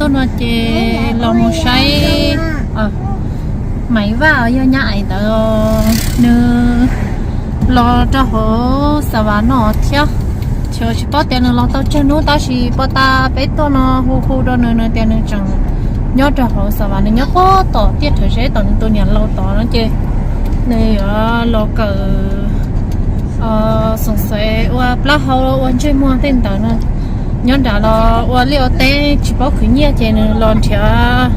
Tuaj no ces los mus saib Maiv Vaj yog nyab ais ntawd, nws los rau hauv Xav Vas no thiab. Tsis paub tias nws los tau tsawg hnub tab sis poj ta peb tuaj no hu hu rau nws, nws tias nws tseem nyob rau hauv Xav Vas, nws nyob puag tom tiaj rhawv zeb tom nws tus niam laus tod no ces nws yuav los kawm xoom xaiv ua plaub hau ua ntsej muag tej ntawd no. Nyob nram los ua liaj ua teb tsis paub khwv nyiaj ces nws los nrhiav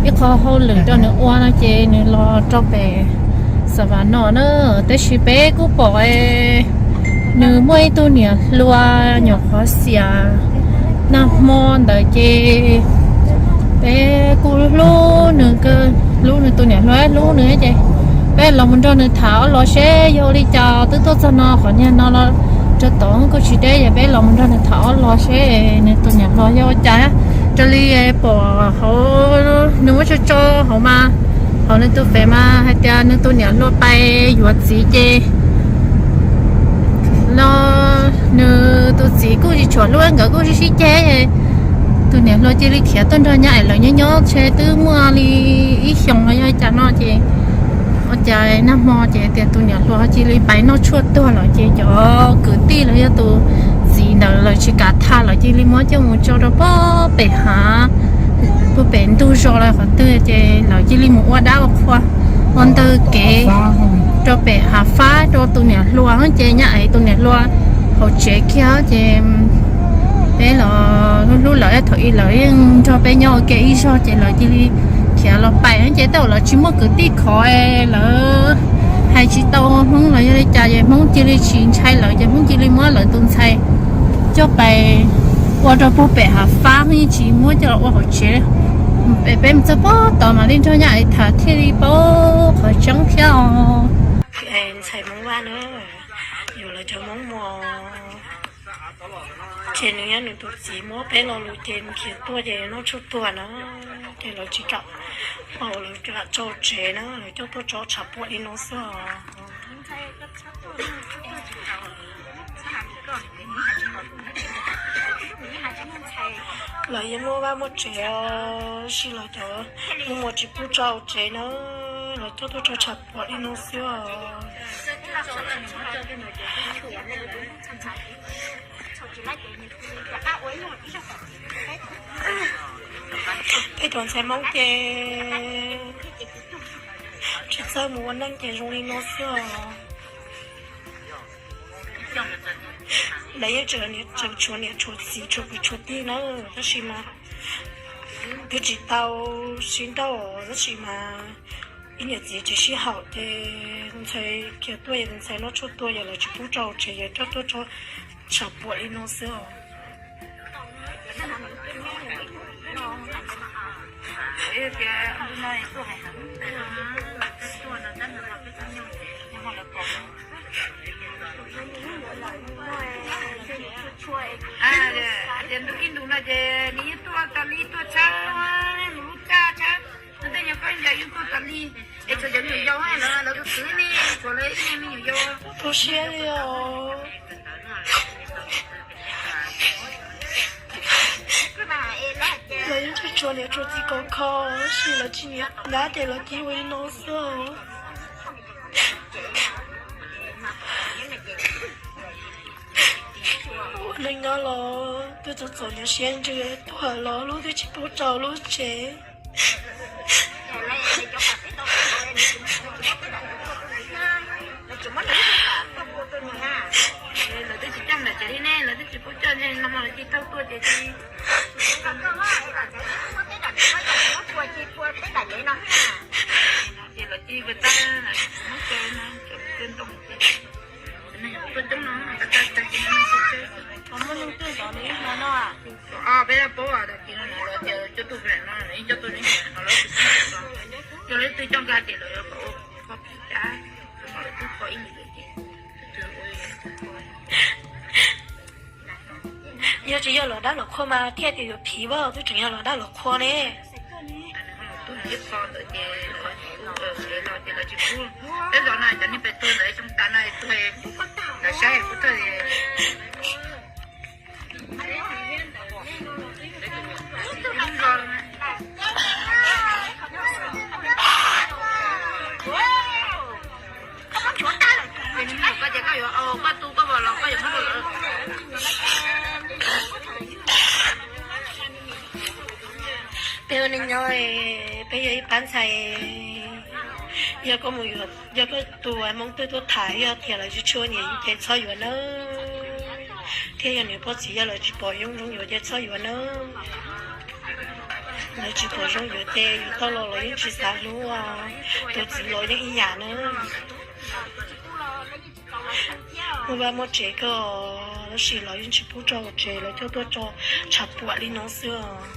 ib qho hauj lwm rau nws ua no ces nws los rau pem Xav Vas no na. Tab sis peb kuj pom nws muaj ib tug niam hluas nyuam qhuav xiam nag hmo ntawd ces peb kuj hlub nws, hlub nws tus niam hluas hlub nws ces peb los mus nrog nws tham ob los seb yog ua li cas twb tuaj txog no qhov niag no los rau tod kuj tsis deb, yog peb los mus nrog nws tham ob los seb nws tus niam hluas yog ua cas. Raws li pom hauv nws muab tso tso hauv mas, hauv nws tus fev mas hais tias nws tus niam hluas pais yuav txiv ces no nws tus txiv kuj tsis tshua hlub nkawd kuj sib sib ceg. Tus niam hluas cia li khiav tuaj nrog nyab ais lawv nyob nyob ntshe twb muaj li ib xyoos los yog cas no ces ua cas nag hmo ces tias tus niam hluas cia li pais noj tshuaj tuag lawm ces cov kwv tij los yog tus txiv ntawd lawv tsis kam tham lawv cia li muab coj mus tso rau puag pem hav, puag pem ntug zos los qhov twg ces lawv cia li mus ua dab ua qhua ua ntawg kev rau pem hav fab rau tus niam hluas ces nyab ais tus niam hluas hauv tsev kiag ces peb los hlub hlub lawv thaum ub lawv yeej nrog peb nyob ua ke ib zog ces lawv cia li khiav los pais ces tej zaum lawv tsis muaj kwv tij khov lawv hais tsis tau Hmoob los yog li cas es Hmoob cia li tsis ntshai lawv ces Hmoob cia li muab lawv tus ntxhais coj pais ua rau puag pem hav fab, yeej tsis muab coj los ua hauv tsev. Peb mus txog puag tod mam li nrog nyab ais tham thiaj li paub qhov tseeb thiab os. Ntxhais Hmoob Vaj na, yus lawv cov Hmoob Muas, ces nws yog nws tus txiv muab peb lo lus ces nws khiav tuaj ces noj tshuaj tuag na, ces lawv tsis kam, lawv tsis kam tso tsev na, lawv coj tuaj tso tshav puam li no xwb os. Lawv yeej muaj vaj muaj tsev os, tab sis lawv cov Hmoob Muas tsis pub tso tsev na, lawv coj tuaj tso tshav puam li no xwb os. Peb cov ntxhais Hmoob ces tsis txawj mus ua neej ces zoo li no xwb os. Lawv yeej tseem tshuav niam tshuav txiv tshuav kwv tshuav tij na, tab sis mas twb tsis tau sib nrauj, tab sis mas ib niam txiv tsis sib haum ces ntxhais khiav tuaj, ntxhais noj tshuaj tuag, yog lawv tsis pub tso tsev, yog coj tuaj tso tshav puam li no xwb os. Tias ntu ib ntus no ces nws yeej tuaj tas li tuaj tshab, mus lub tshab tshab, nws tej nyuag khaub ncaws yeej tuaj tas li. Es tshuav cov me nyuam yaus, lawv tus txiv ne, tshuav lawv ib niag me nyuam yaus. Tu siab li os. Lawv yeej tsis tshua niam tshua txiv kom kho, tab sis lawv tsis nyiam dab ces lawv cia ua li no xwb. Ua neej nyob los twb txom txom nyem siab ntsws, tuag los lub twb tsis pub rau lub tsev. Lawv twb tsis coj nram tsev li ne, lawv twb tsis pub coj, no lawv cia li taug tuaj ces cia li, ces lawv cia li tag, muab coj no, tuaj coob no, tag tag ces no, peb paub tag kis no lawv tias coj tuaj no, lawv yeej coj tuaj ne, lawv tsis pub coj, yog lawv twb coj nqa ces lawv kom ua kho phim cab, lawv twb kho ib lim ces Yog tsis yog los dab los qhua mas thiaj tias yuav phiv, vaj twb tseem yog los dab los qhua ne. Tus ib qho ntawd ces los ces lawv tsis pub, peb zos no cov neeg pem tuag ntawd xyoo tas no tuag, lawv saib kuv tuag, lub zos Koj tias koj yuav, koj tu koj los koj yuav muab rau lawv. Peb ua neej nyob, peb yog ib pab ntxhais, yog koj mus yuav, yog koj tus Hmoob twg tuaj tham yog tias lawv tsis tshua nyiam ces txhob yuav nawb. Thiab yog niam pog txiv yawg lawv tsis pom zoo yuav ces txhob yuav nawb. Lawv tsis pom zoo yuav ces yuav tau los los yeej tsis xav hlub, tus txiv los yeej ib yam nawb. Muaj vaj muaj tsev kawg, tab sis lawv yeej tsis pub tso hauv tsev, lawv coj tuaj tso tshav puam li no xwb os.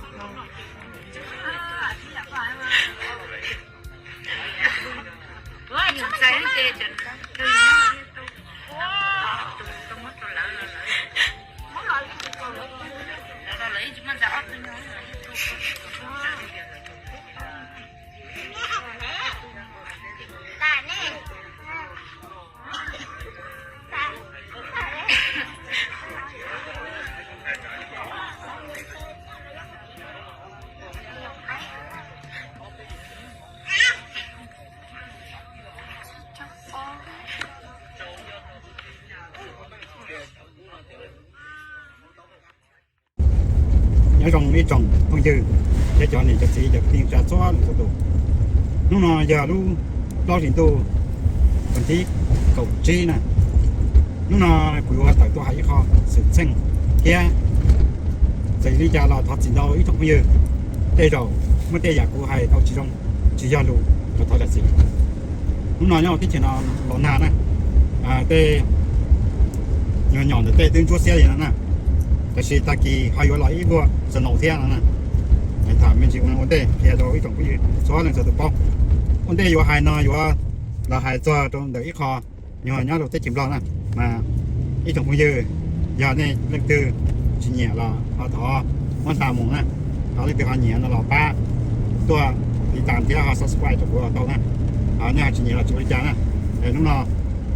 Nyob zoo ib tsoom phooj ywg thiab cov niam cov txiv cov kwv tij neej tsa txhua leej txhua tus. Hnub no yog lub plaub hlis ntuj vas thib kaum tsib na. Hnub no kuv yuav tawm tuaj hais ib qho xwm txheej thiab txawm li cas los thov txim ntau ib tsoom phooj ywg. Tej zaum muaj tej yam kuv hais tau tsis zoo, tsis yog lus los thov zam txim. Hnub no nyob teb chaws no los nag na, tej nyuag nyom ntawm tej twb ntsuab xiab li no na, tiam sis tag kis ho yuav los ib vuag snow thiab no na. Tham me ntsis ua ntej qhia rau ib tsoom phooj ywg txhua leej txhua tus paub. Ua ntej yuav hais no yuav los hais txog rau ntawm ib qho nyuag nyob rau teb chaws Nplog na, mas ib tsoom phooj ywg, yog nej leej twg tsis nyiam los ho thov muab hla mus na, ho leej twg ho nyiam no los pab tuaj tiv tas thiab ho subscribe rau kuv los tau na. Ho nej ho tsis nyiam los tsis ua li cas na. Hnub no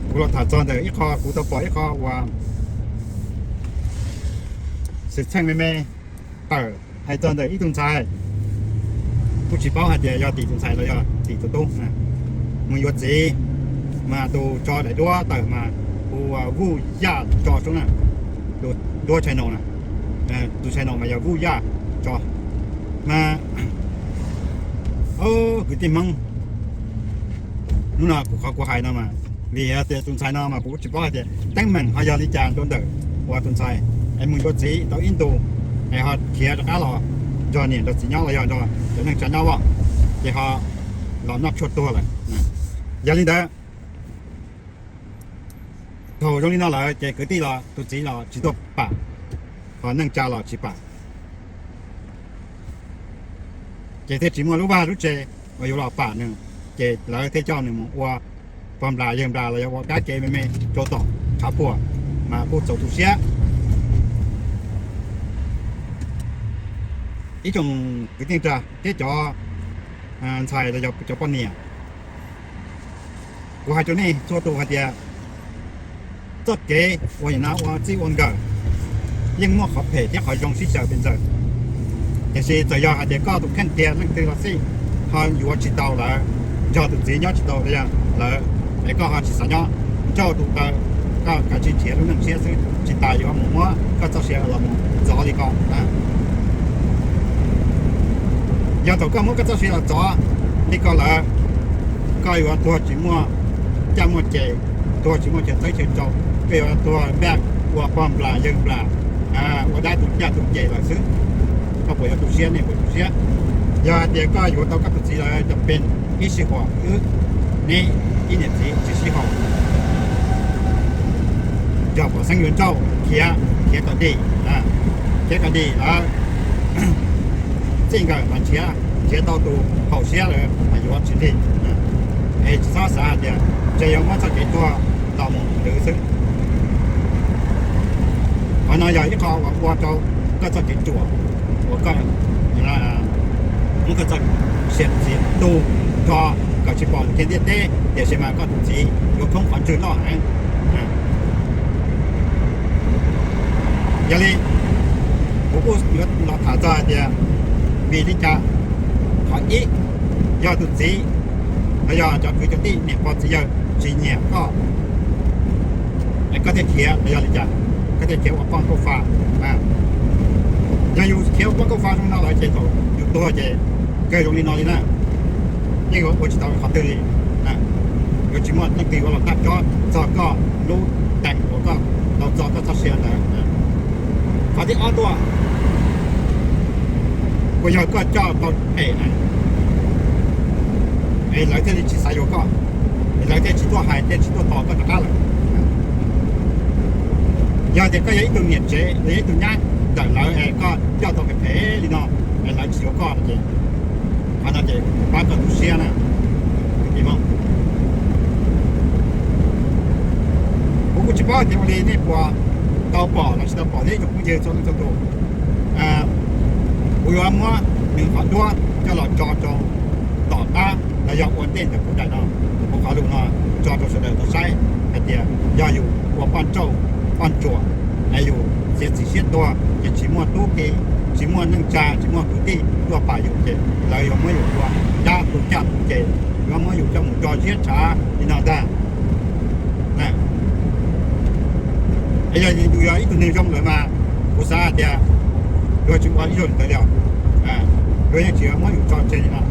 kuv los tham txog ntawm ib qho kuv tau pom ib qho uas xwm txheej me me tawm hais txog ntawm ib tug ntxhais, kuj tsis paub hais tias yog tim tus ntxhais los yog tim tus tub, mus yuav txiv, mas tus tso daim duab tawm mas hu ua Vuj Yaj tso sub na, tus duab channel na, tus channel mas yog Vuj Yaj tso. Mas kwv tij Hmoob, hnub no kuv qhov kuv hais no mas vim tias tus ntxhais no mas kuv tsis paub hais tias teeb meem ho yog li cas rau ntawm uas tus ntxhais es mus yuav txiv tau ib ntus es ho khiav rov qab los nrog niam nrog txiv nyob los yog nrog cov neej tsa nyob os, ces ho los noj tshuaj tuag lawm. Yog li ntawd, thaum zoo li no lawm ces kwv tij los tus txiv los tsis tuaj pam, ho neej tsa los tsis pam, ces thiaj tsis muaj lub vaj lub tse uas yuav los pam nws, ces lawv thiaj coj nws mus ua pog nplas yawg nplas los yog ua kab ke me me rau tom tshav puam, mas kuj txaus tu siab. Ib tsoom kwv tij neej tsa thiab cov ntxhais los yog cov poj niam, kuv hais rau nej txhua tus hais tias txoj kev uas nim no ua txij ua nkawm yeej muaj qhov phem thiab qhov zoo sib xyaw pes ntxaws. Tiam sis txawm yog hais tias koj tus kheej tiag leej twg los xij, ho yuav tsis tau lawv, nrog tus txiv nyob tsis tau li lawv, es koj ho tsis xav nyob, ncauj tus taw, koj kav tsij nrhiav lub neej tshiab xwb, tsis tas yuav mus muab koj txoj sia los mus ntxov li ko. Yog thaum koj muab koj txoj sia los ntxov li ko lawm, koj yuav tuag tsis muaj caj muaj ces, tuag tsis muaj chaw txawb chaw rau, koj yuav tuag npaj ua pog nplas yawg nplas, ua dab tu caj tu ces lawm xwb. Koj puas yuav tu siab, nej puas tu siab? Yog hais tias koj yuav tau koj tus txiv lawm, cov pes ib sij huam wb, neb ib niam txiv tsis sib haum, yog pom xeeb yuav nrauj khiav, khiav kom dim, khiav kom dim lawm, txij nkawm mas nrhiav, nrhiav tau tus haum siab lawm mas yuav tsis lig. Es tsis txhob xav hais tias ntshe yuav muab txoj kev tuag los mus ntwv xwb. Qhov no yog ib qho uas ua rau koj txoj kev ruam uas koj muab koj txoj sia txiav tu nrho kom tsis pom nws kiag ntiaj teb, tiam sis mas koj tus txiv yuav khoob qhov ntswg loj heev. Yog li, kuv kuj yuav los tham txog hais tias vim li cas, qhov ib, yog tus txiv los yog cov kwv cov tij niam pog txiv yawg tsis nyiam koj koj thiaj khiav los yog li cas, koj thiaj khiav ua poj nkauj fa. Yog yus khiav ua poj nkauj fa zoo no lawm ces thaum yus tuag ces kawg zoo li no li na. Yeej yuav ua tsis tau qhov twg li. Yuav tsis muaj leej twg yuav los tab tsob txog koj lub teem uas koj tau txo koj txoj sia ntawd. Qhov thib ob tuaj, puas yog koj coj tau phem na, es lawv thiaj li tsis xav yuav koj, es lawv thiaj tsis tuaj hais thiaj tsis tuaj tos koj rov qab lawm. Yog tias koj yog ib tug niam tsev los yog ib tug nyab ntawm lawv es koj coj tau phem phem li no es lawv tsis yuav koj no ces, qhov no ces pab koj tu siab na. Kuv kuj tsis paub tias ua li nej puas tau pom los tsis tau pom thiab ib tsoom phooj ywg txhua leej txhua tus. Kuv yuav muab nws qhov duab coj los tso rau tom qab los yog ua ntej ntawm kuv daim no, kuv qhov lus no tso rau sawv daws tau saib hais tias yog yus ua poj nrauj poj ntsuam es yus txiav txim siab tuag ces tsis muaj tub ki, tsis muaj neej tsa, tsis muaj kwv tij tuaj pam yus ces lawv yuav muab yus ua dab tu caj tu ces yuav muab yus coj mus tso ziab tshav li no ntag. Es yog yus yog ib tug neeg zoo lawm mas kuv xav hais tias luag tsis ua ib zaug li ntawd li os. Luag yeej tsis muab yus tso tseg li no.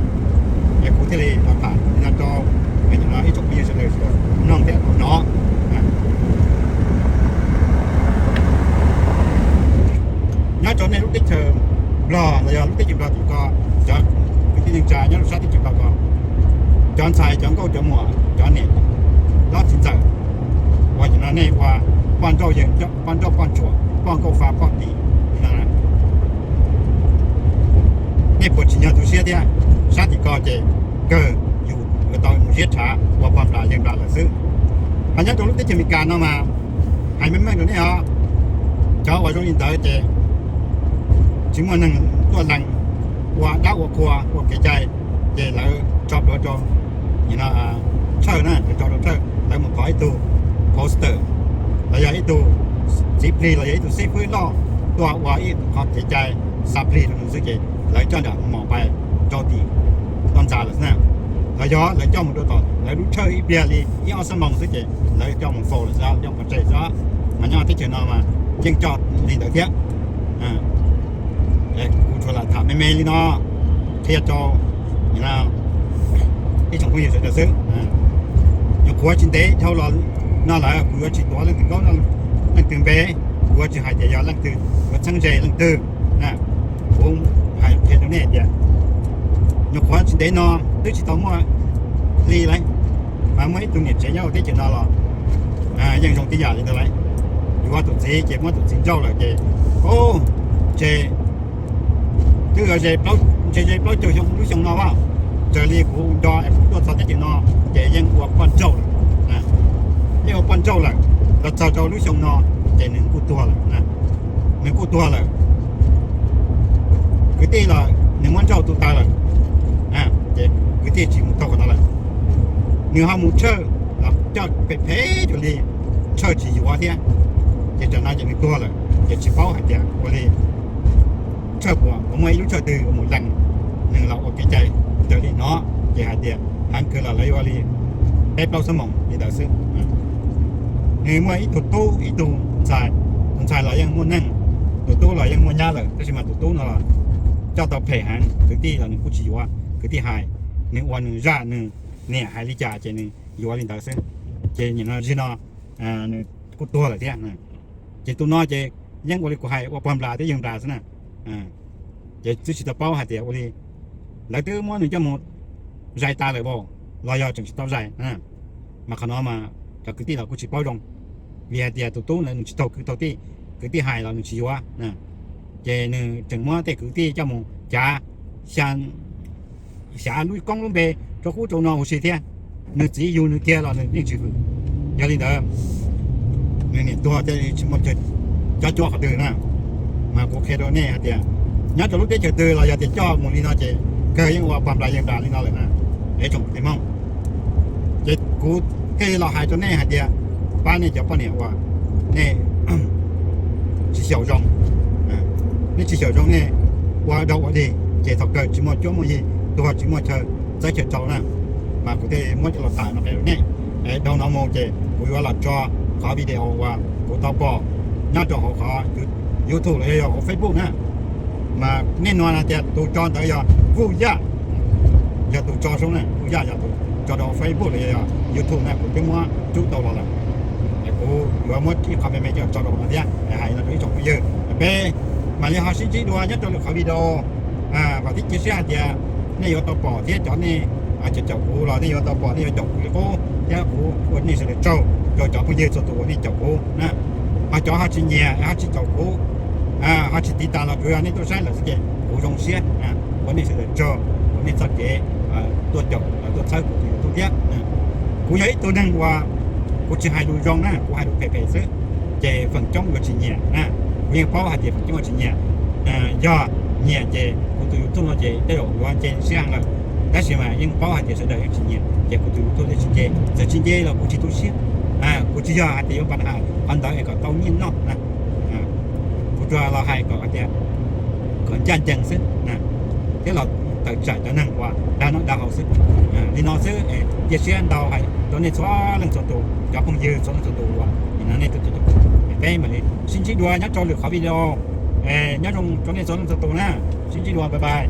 Es kuv thiaj li los tham li no rau ib tsoom phooj ywg sawv daws mloog thiab hnov. Nyob rau nej lub teb chaws Nplog los yog lub teb chaws Nplog tim ko, cov kwv tij neej tsa nyob rau sab teb chaws Nplog ko, cov ntxhais cov nkauj cov muam cov niam hlob txiv ntxawm, uas nim no nej ua poj nrauj yeej, poj nrauj poj ntsuam poj nkauj fa poj tim li no, nej puas tsim nyog tu siab thiab? Sab tim ko ces kawg yus yuav tau mus ziab tshav ua pog nplas yawg nplas lawm xwb. Ho nyob rau lub teb chaws Amelikas no mas hais meej meej rau nej os, cov uas zoo li ntawd ces tsis muaj neeg tuaj lees, ua dab ua qhua ua kev cai, ces lawv tso plhuav rau, nim no, tshawj na, lawv tso rau tshawj, lawv mus thov ib tug pastor los yog ib tug txiv plig los yog ib tug xib fwb loj tuaj ua ib qho kev cai xa plig rau nws xwb ces lawv coj nram mos pais rau tim toj ntxas lawm xwb na. Los yog lawv coj mus rau tom lawv lub tshawj ib pliag li ib ob xuab moos xwb ces lawv coj mus faus lawm xwb, coj mus pov tseg xwb. Mas nyob teb chaws no mas yeej coj li ntawd thiab. Kuv tsuas lam tham me me li no qhia rau ib tsoom phooj ywg sawv daws xwb. Nyuam qhuav tsis ntev dhau los no lawm kuv yuav tsis tuav leej twg nkaub leej twg npe, kuv yuav tsis hais tias yog leej twg yuav txheeb ze leej twg. Kuv hais qhia rau nej tias nyuam qhuav tsis ntev no twb tsis tau muaj hli lawm, mas muaj ib tug niam tsev nyob hauv teb chaws no los yeej zoo tib yam li ntawd lawm. Yuav tus txiv ces muab tus txiv nrauj lawm ces, o, ces twb ze, ntshe ze plaub caug xyoo lub xyoo no as, raws li kuv nco es kuv tuaj txog teb chaws no ces yeej ua poj nrauj lawm. Yeej ua poj nrauj lawm los txog rau lub xyoo no ces nws kuj tuag lawm. Nws kuj tuag lawm. Kwv tij los nws muab nrauj tu taw lawm, ces kwv tij tsis mus taug qhov no lawm. Nws ho mus tshawj los coj phem phem cuag li, tshawj tsis yuav thiab. Ces tam no ces nws tuag lawm ces tsis paub hais tias ua li tshawj puas, puas muaj ib lub tshawj twg mus lees nws los ua kev cai raws li no, ces hais tias heev kawg los lawv yuav li peb plaub xuab moos li ntawd xwb. Nws muaj ib tug tub ib tug ntxhais, tus ntxhais los yeej muaj neej, tus tub los yeej muaj nyab lawm, tab sis mas tus tub no los coj tau phem heev, kwv tij los nws kuj tsis yuav, kwv tij hais, nws ua nws zaj, nws niam hais li cas ces nws yuav li ntawd xwb. Ces nim no zig no nws kuj tuag lawm thiab. Ces tus no ces yeej ua li kuv hais, ua pog nplas thiab yawg nplas xwb na. Ces twb tsis tau paub hais tias ua li lawv twb muab nws coj mus zais tas lawm as, los yog tseem tsis tau zais. Mas qhov no mas cov kwv tij los kuj tsis paub zoo, vim hais tias tus tub ntawd nws tsis taug kwv taug tij, kwv tij hais los nws tsis yuav. Ces nws tseem muab tej kwv tij coj mus cav xya xyav lub koob lub npe rau qub rau no huv si thiab. Nws txiv yug nws kiag los nws yeej tsis hwm. Yog li ntawd, nws niam tuag thiaj tsis muaj chaw cob cuab qhov twg na. Mas kuv qhia rau nej hais tias nyob rau lub teb chaws twg los yog tias coj mus li no ces kawg yeej ua pog nplas yawg nplas li no lawm na, es tsoom phooj ywg. Ces kuv thiaj li los hais rau nej hais tias pab nej cov poj niam uas nej tsis xyaum zoo, nej tsis xyaum zoo, nej ua dog ua dig ces thaum kawg tsis muaj cuab muaj yig, tuag tsis muaj chaw txawb chaw rau na. Mas kuv thiaj muab coj los tham no rau nej. Dhau no mus ces kuv yuav los tso qhov video uas kuv tau pom nyob rau hauv qhov YouTube los yog hauv Facebook na, mas nej nug tias tus tso ntawd yog Vuj Yaj, yog tus tso sub na, Vuj Yaj yog tus tso rau Facebook los yog YouTube na, kuv twb muab rub tau los lawm. Kuv yuav muab ib qho me me coj tso rau no thiab hais no rau ib tsoom phooj ywg, peb mam li ho sib ntsib dua nyob rau lwm qhov video. Vam thiab cia siab hais tias nej yuav tau pom thiab cov nej caum kuv los nej yuav tau pom, nej yuav caum kuv li qub thiab kuv ua nej sawv daws tsaug rau cov phooj ywg txhua tus uas nej caum kuv na. Ho cov ho tsis nyiam ho tsis caum kuv, ho tsis tiv tas los tsuas yog nej tuaj saib lawm xwb ces kuv zoo siab ua nej sawv daws tsaug, ua nej txoj kev tuaj caum tuaj txhawb kuv tus YouTube thiab. Kuv yog ib tug neeg uas kuv tsis hais lus zoo na, kuv hais lus phem phem xwb, ces feem coob yuav tsis nyiam na. Kuv yeej paub hais tias feem coob yuav tsis nyiam, yog nyiam ces kuv tus YouTube no ces tej zaum yuav nce siab heev lawm. Tab sis mas yeej paub hais tias sawv daws yeej tsis nyiam ces kuv tus YouTube thiaj tsis nce. Txawm tsis nce los kuv tsis tu siab. Kuv tsis yog hais tias yuav npaj hais qhov ntawd es kom tau nyiaj noj na. Kuv tsuas los hais kom hais tias kom ncaj ncees xwb, thiab los tawm tsam cov neeg uas dag noj dag haus xwb. Li no xwb, cia siab ntau hais rau nej txhua leej txhua tus, cov phooj ywg txhua leej txhua tus uas nim no nej tuaj caum kuv. Peb mam li sib ntsib dua nyob rau lwm qhov video. Nyob zoo rau nej txhua leej txhua tus na, sib ntsib dua, bye bye.